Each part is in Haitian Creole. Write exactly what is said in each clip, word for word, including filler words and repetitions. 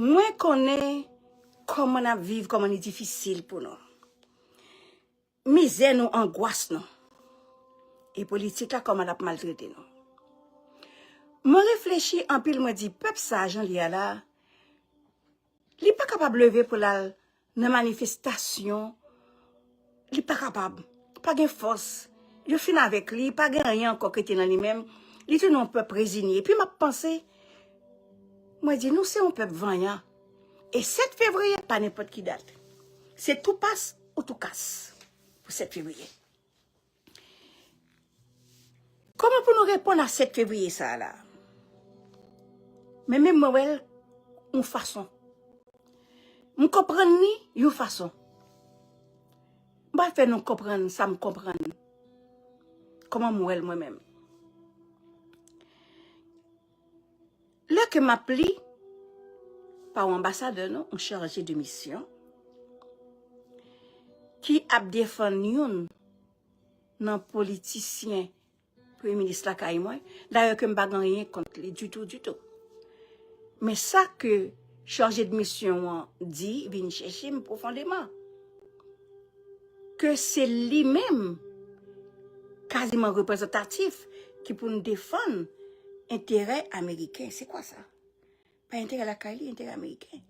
Mwen konnen kòman n ap viv, kòman li difisil pou nou. Mizè nou, angwas nou. E politik la, kòman l ap maltrete nou. Mwen reflechi anpil, mwen di, pèp sa, jan li a la, li pa kapab leve pou l al nan manifestasyon, li pa kapab, pa gen fòs, yo fin avèk li, pa gen anyen ankò ki te nan li menm, li tounen yon pèp rezinye. Epi m ap panse, mwen di, nou se yon pèp vanyan. E sèt fevriye pa nenpòt ki dat. Se tou pas ou tou kas pou sèt fevriye. Kòman pou nou reponn a sèt fevriye sa a la? Men menm mwen wè l yon fason. M konprann li yon fason. M pral fè nou konprann sa m konprann. Kòman m wè l mwen menm. Lè ke m ap li pa yon anbasadè, non, yon chaje de misyon ki ap defann youn nan politisyen premye minis lakay mwen. Dayè ke m pa gen anyen kont li ditou, ditou. Men sa ke chaje de misyon an di vin chèche m pwofondeman. Ke se li menm kaziman reprezantatif ki pou n defann enterè ameriken. Se kwa sa? Pa enterè lakay li, enterè ameriken.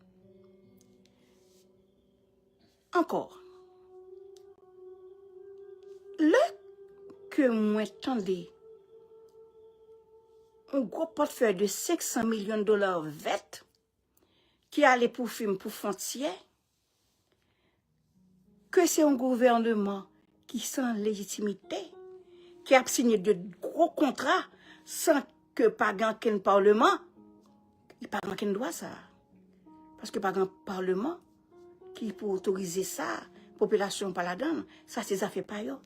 Ankò, lè ke mwen tande yon gwo pòtfèy de senk san milyon dola vèt ki ale pou fim pou fwontyè, ke se yon gouvènman ki san lejitimite, ki ap siyen de gwo kontra san ke pa gen okenn palman, li pa gen okenn dwa sa. Paske pa gen palman ki pou otorize sa, popilasyon pa ladan l, sa se zafè pa yo.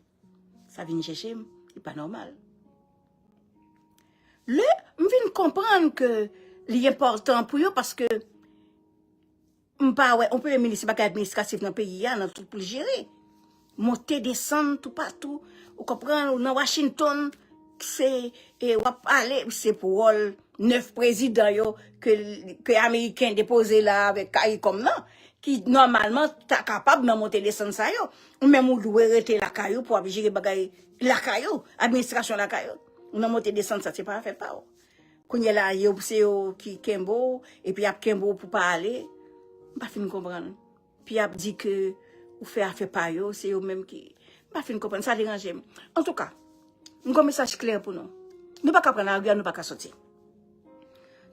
Sa vin chèche m, li pa nòmal. Lè m vin konprann ke li enpòtan pou yo, paske m pa wè, yon premye minis, se bagay administratif nan peyi a, nan tout pou l jere. Monte, desann, toupatou. Ou konprann, ou nan Washington, se, e, w ap pale, se pou wòl nèf prezidan yo ke, ke Ameriken depoze la avèk CARICOM nan, ki nòmalman ta kapab nan monte desann sa yo. Ou menm ou dwe rete lakay ou pou w ap jere bagay lakay ou, administrasyon lakay ou. Ou nan monte desann sa, se pa afè pa w. Kounye a la, yo, se yo ki kenbe w, epi y ap kenbe w pou pa ale. M pa fin konprann. Epi y ap di ke ou fè afè pa yo, se yo menm ki, m pa fin konprann, sa deranje m. Antouka, m gon mesaj klè pou nou. Nou pa ka pran lari a, nou pa ka soti.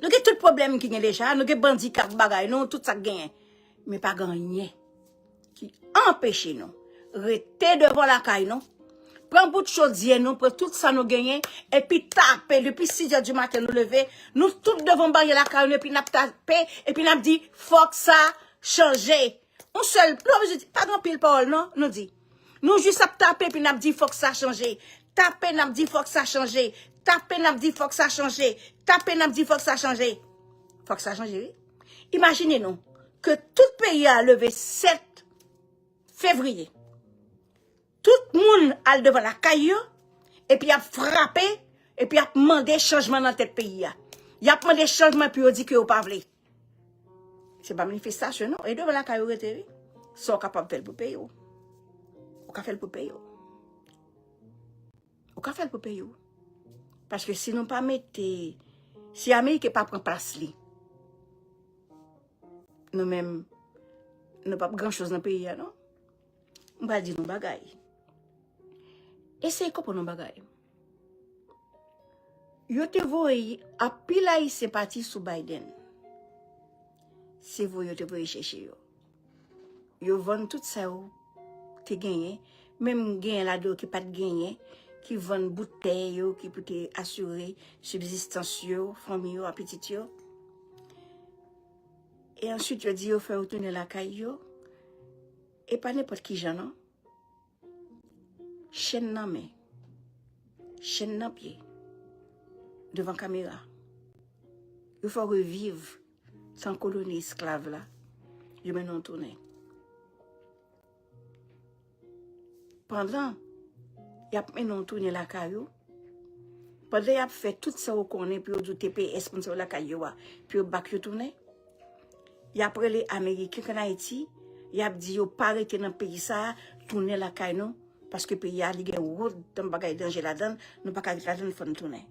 Nou gen tout pwoblèm ki gen deja, nou gen bandi k ap bagay nou, tout sa k genyen. Men pa gen anyen ki anpeche nou rete devan lakay nou, pran bout chodyè nou, pran tout sa nou genyen, epi tape. Depi sis è di maten nou leve, nou tout devan baryè lakay nou, epi n ap tape, epi n ap di, fòk sa chanje. Yon sèl, nou pa bezwen di, pa gen anpil pawòl non, nou di. Nou jis ap tape, epi n ap di, fòk sa chanje. Tape, n ap di, fòk sa chanje. Tape, n ap di, fòk sa chanje. Tape, n ap di, fòk sa chanje. Fòk sa chanje, wi. Imajine nou ke tout peyi a leve sèt fevriye. Tout moun al devan lakay yo, epi y ap frape, epi y ap mande chanjman nan tèt peyi a. Y ap mande chanjman, epi yo di ke yo pa vle. Se pa manifestasyon, non. E devan lakay ou rete, wi. Sa w kapab fè l pou peyi w. Ou ka fè l pou peyi w. Ou ka fè l pou peyi w. Paske si nou pa mete, si Ameriken pa pran plas li, nou menm, nou p ap gran choz nan peyi a, non. M pral di nou bagay. Eseye konprann yon bagay. Yo te voye anpil Ayisyen pati sou Biden. Se vre yo te voye chèche yo. Yo vann tout sa yo te genyen. Menm genyen ladan yo ki pa t genyen, ki vann bout tè yo, ki pou te asire sibzistans yo, fanmi yo, a pitit yo. E answit, yo di yo fè yo tounen lakay yo. E pa nenpòt ki jan, non. Chèn nan men, chèn nan pye, devan kamera. Yo fè w reviv tan koloni esklav la. Yo mennen w tounen. Pandan y ap mennen w tounen lakay ou, pandan y ap fè tout sa w konnen pou yo di w T P S, moun sa yo lakay yo a, pou yo bak yo tounen, Y ap rele Ameriken k ann Ayiti, y ap di yo pa rete nan peyi sa a, tounen lakay nou, paske peyi a li gen wòt bagay danje ladan l, nou pa ka ret ladan l, fò n tounen.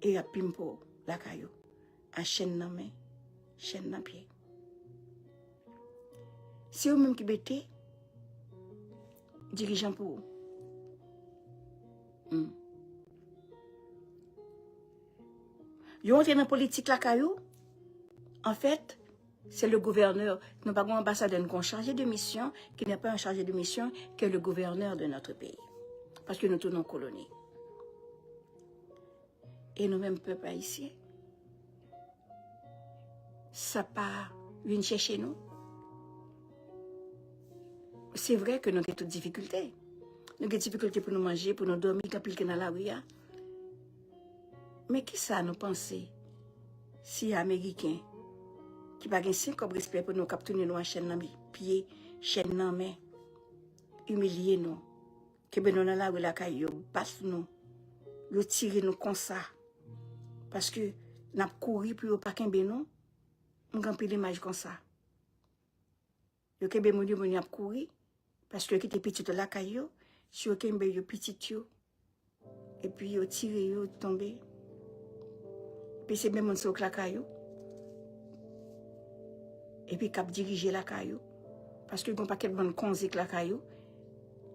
E y ap pimpo lakay yo, a chèn nan men, chèn nan pye. Se yo menm ki mete dirijan pou ou. Hmm. Yo antre nan politik lakay ou. Anfèt, se le gouvènè. Nou pa gen yon anbasadè, nou gen yon chargé de mission, qui n'est pas un chargé de mission, qui est le gouverneur de notre pays. Paske nou tounen yon koloni. E nou menm pèp ayisyen, sa pa vin chèche nou. Se vre ke nou gen tout difikilte. Nou gen difikilte pou nou manje, pou nou dòmi, gen anpil ki nan lari a. Men kisa nou panse si Ameriken ki pa gen senk kòb respè pou nou, k ap tounen nou a chèn nan pye, chèn nan men, imilye nou, kenbe nou nan lari lakay yo, bat nou, yo tire nou konsa, paske n ap kouri pou yo pa kenbe nou? M gen anpil imaj konsa. Yo kenbe moun yo, moun yo ap kouri, paske yo kite pitit yo lakay yo. Si yo kenbe yo, pitit yo, epi yo tire yo, tonbe. Epi se menm moun sa yo k lakay yo, epi k ap dirije lakay yo, paske gen yon pakèt bann konze k lakay yo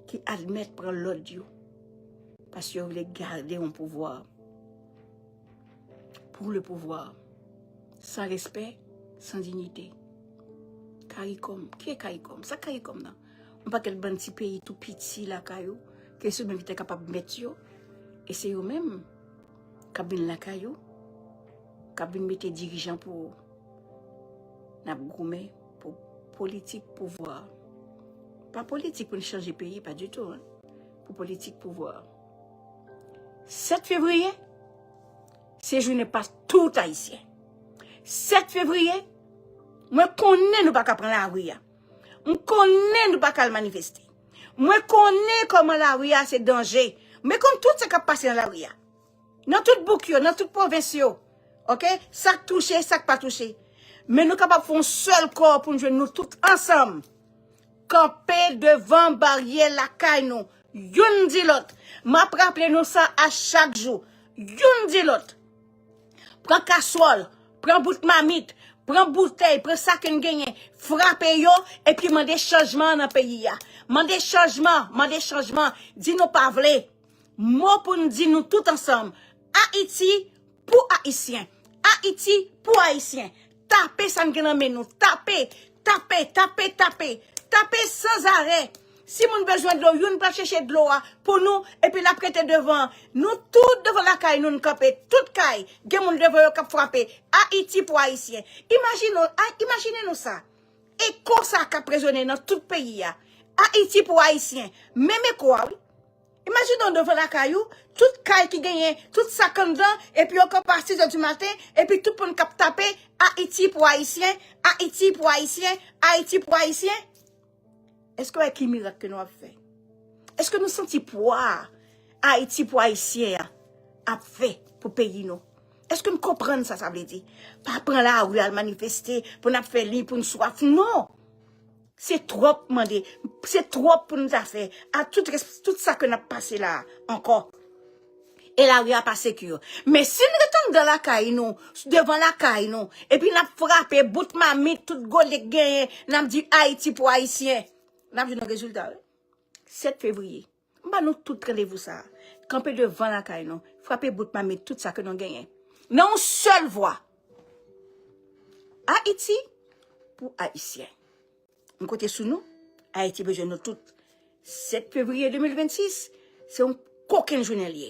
ki admèt pran lòd yo, paske yo vle gade yon pouvwa. Pour le pouvoir. San respè, san diyite. Karikòm. Ki e karikòm? Sa karikòm nan? Yon pakèt bann ti peyi tou piti lakay ou, ke se ou menm ki te kapab mèt yo, e se yo menm k ap vin lakay ou, k ap vin mete dirijan pou ou. N ap goumen pou politik pouvwa. Pa politik pou n chanje peyi, pa ditou, en. Pou politik pouvwa. Sèt fevriye, se jounen pa tout Ayisyen. Sèt fevriye, mwen konnen nou pa ka pran lari a. M konnen nou pa ka al manifeste. Mwen konnen kòman lari a se danje. Mwen konn tout sa k ap pase nan lari a. Nan tout bouk yo, nan tout pwovens yo. Oke? Sa k touche, sa k pa touche. Men nou kapab fè yon sèl kò pou n jwenn nou tout ansanm. Kanpe devan baryè lakay nou. Youn di lòt. M ap raple nou sa a chak jou. Youn di lòt. Pran kaswòl, pran bout mamit, pran boutèy, pran sa ke n genyen, frape yo, epi mande chanjman nan peyi a. Mande chanjman, mande chanjman. Di nou pa vle. Mo pou n di nou tout ansanm. Ayiti pou Ayisyen. Ayiti pou Ayisyen. Tape sa n gen nan men nou. Tape, tape, tape, tape. Tape sanzarè. Si moun bezwen dlo, youn pral chèche dlo a pou nou, epi l ap rete devan. Nou tout devan lakay nou, n kanpe. Tout kay, gen moun devan yo k ap frape. Ayiti pou Ayisyen. Imajine, a- imajine nou sa. Eko sa k ap rezone nan tout peyi a. Ayiti pou Ayisyen. Menm eko a, wi. Imajine w devan lakay ou, tout kay ki genyen, tout sa k anndan, epi yo kanpe a sis è di maten, epi tout moun k ap tape, Ayiti pou Ayisyen, Ayiti pou Ayisyen, Ayiti pou Ayisyen. Èske w wè ki mirak ke nou ap fè? Èske nou santi pwa Ayiti pou Ayisyen an ap fè pou peyi nou? Èske n konprann sa sa vle di? Pa pran lari al manifeste pou n ap fè liy pou n swaf. Non! Se twòp mande, se twòp pou n ta fè a tout, res- tout sa ke n ap pase la a ankò. E lari a pa seki. Men si n ret anndan lakay nou, devan lakay nou, epi n ap frape bout mamit, tout gode k genyen, n ap di Ayiti pou Ayisyen, n ap jwenn yon rezilta, wi. Sèt fevriye, m ba nou tout randevou sa a. Kanpe devan lakay nou, frape bout mamit, tout sa ke nou genyen. Nan yon sèl vwa. Ayiti pou Ayisyen. M konte sou nou. Ayiti bezwen nou tout. Sèt fevriye de mil vennsis, se yon kokenn jounen l ye.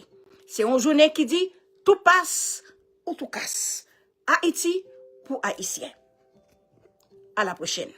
Se yon jounen ki di, tou pas ou tou kas. Ayiti pou Ayisyen. A la pwochèn.